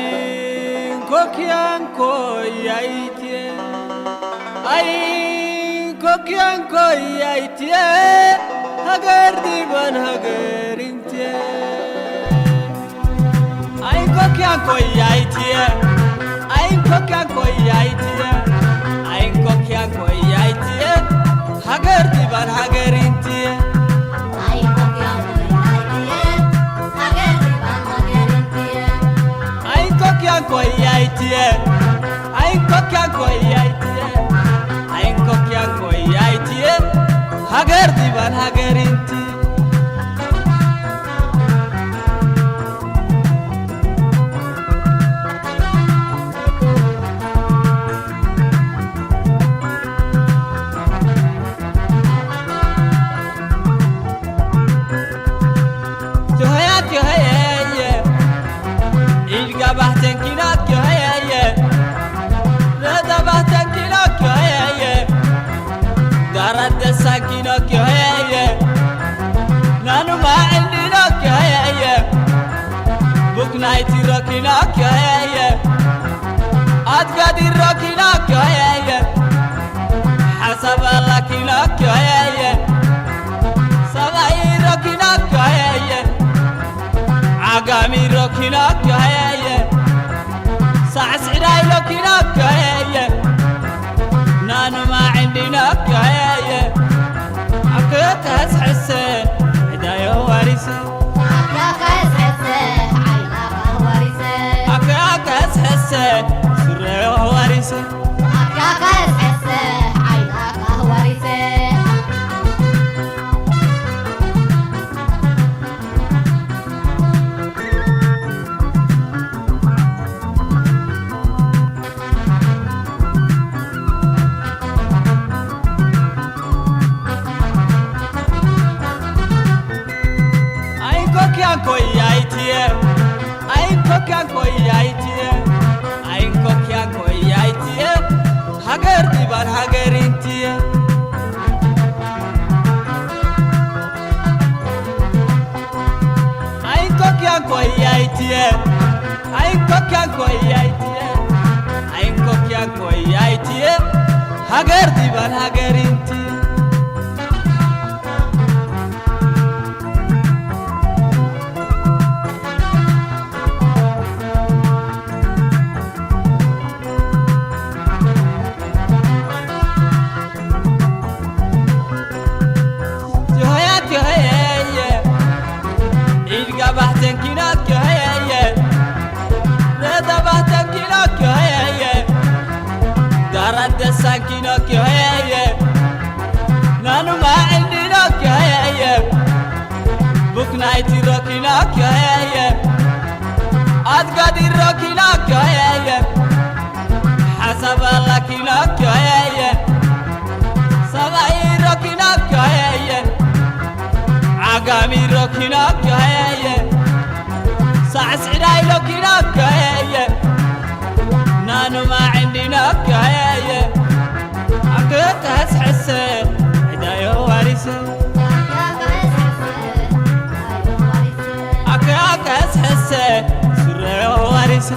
ኣይንኮኪ ኣንኮይ ኣይትየ፣ ኣይንኮኪ ኣንኮይ ኣይትየ፣ ሃገር ዲባን ሃገር ኢንትየ። ኣይንኮኪ ኣንኮይ ኣይትየ፣ ኣይንኮኪ ኣንኮይ ኣይትየ፣ ኣይንኮኪ ኣንኮይ ኣይትየ፣ ሃገር ዲባን ሃገር ኢንትየ። ኣይንኮኪ ኣንኮይ ኣይትየ፣ ኣይንኮኪ ኣንኮይ ኣይትየ፣ ኣይንኮኪ ኣንኮይ ኣይትየ፣ ኣይንኮኪ ኣንኮይ ኣይትየ፣ ሃገር ዲባን ሃገር ኢንቲ። ጆሆያት ጆሆየየ፣ ኢድጋ ባህተንኪናት ጆሆየየ፣ ረዳ ባህተንኪናት ጆሆየየ፣ ዳራት ደሳንኪናት ጆሆየየ፣ ናኑማ ዕንዲናት ጆሆየየ፣ ቡክናይቲ ሮኪናት ጆሆየየ፣ ኣትጋዲ ሮኪናት ጆሆየየ፣ ሓሳብ ኣላኪናት ጆሆየየ፣ ሰብኣይ ሮኪናት ጆሆየየ፣ ዓጋሚ ሮኪናት ጆሆየየ፣ ሳዕስዕዳይ ሮኪናት ጆሆየየ፣ ናኑማ ዕንዲናት ጆሆየየ፣ ኣክከስሐሰ ዕዳዮ ዋሪሰ። ኣክከስሐሰ ዓይናኻ ዋሪሰ። ኣክከስሐሰ ስረዮ ዋሪሰ። ኣክከስሐሰ ዓይናኻ ዋሪሰ። ኣይንኮኪ ኣንኮይ ኣይትየ፣ ኣይንኮኪ ኣንኮይ ኣይትየ፣ ኣይንኮኪ ኣንኮይ ኣይትየ፣ ሃገር ዲባን ሃገር ኢንትየ። ኣይንኮኪ ኣንኮይ ኣይትየ፣ ኣይንኮኪ ኣንኮይ ኣይትየ፣ ኣይንኮኪ ኣንኮይ ኣይትየ፣ ሃገር ዲባን ሃገር ኢንቲ። ጆሆያት ጆሆየየ፣ ኢድጋ ባህተንኪናት ጆሆየየ፣ ረዳ ባህተንኪናት ጆሆየየ፣ ዳራት ደሳንኪናት ጆሆየየ፣ ናኑማ ዕንዲናት ጆሆየየ፣ ቡክናይቲ ሮኪናት ጆሆየየ፣ ኣትጋዲ ሮኪናት ጆሆየየ፣ ሓሳብ ኣላኪናት ጆሆየየ፣ ሰብኣይ ሮኪናት ጆሆየየ፣ ዓጋሚ ሮኪናት ጆሆየየ፣ ሳዕስዕዳይ ሮኪናት ጆሆየየ፣ ናኑማ ዕንዲናት ጆሆየየ፣ ኣክከስሐሰ ዕዳዮ ዋሪሰ። ኣክከስሐሰ ስረዮ ዋሪሰ።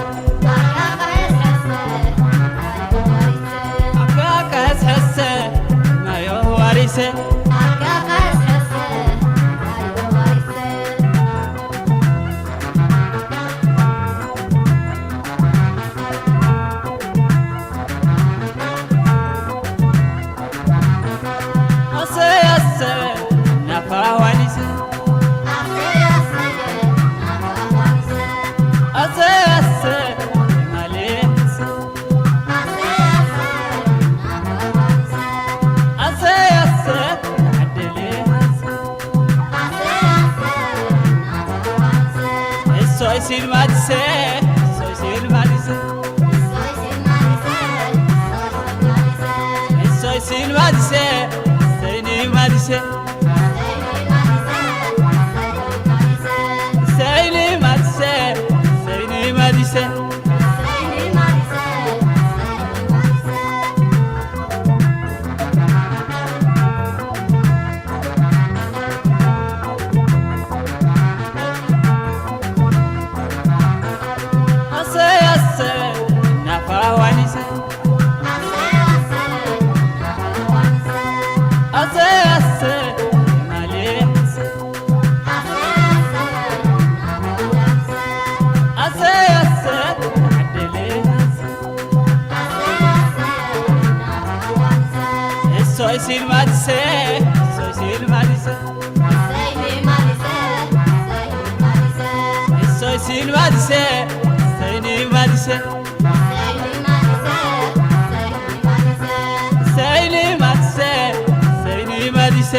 ኣካካስ ሕሰ ናዮ ዋሪሰ። ኣሰይ ኣሰይ ናፋ ዋኒሰ። ኣሰይ ኣሰይ ማሌ ኣሰይ ኣሰይ ናፋ ዋኒሰ። ኣሰይ ኣሰይ ዓደሌ ኣሰይ ኣሰይ ናፋ ዋኒሰ። እሶይ ሲል ማዲሰ፣ እሶይ ሲል ማዲሰ። እሰይ ሲል ማዲሰ፣ እሰይኒ ማዲሰ። እሰይኒ ማዲሰ፣ እሰይኒ ማዲሰ። እሰይኒ ማዲሰ፣ እሰይኒ ማዲሰ። ማዲሰ፣ እሶይ ሲል ማዲሰ። እሶይ ሲል ማዲሰ፣ እሶይ ማዲሰ።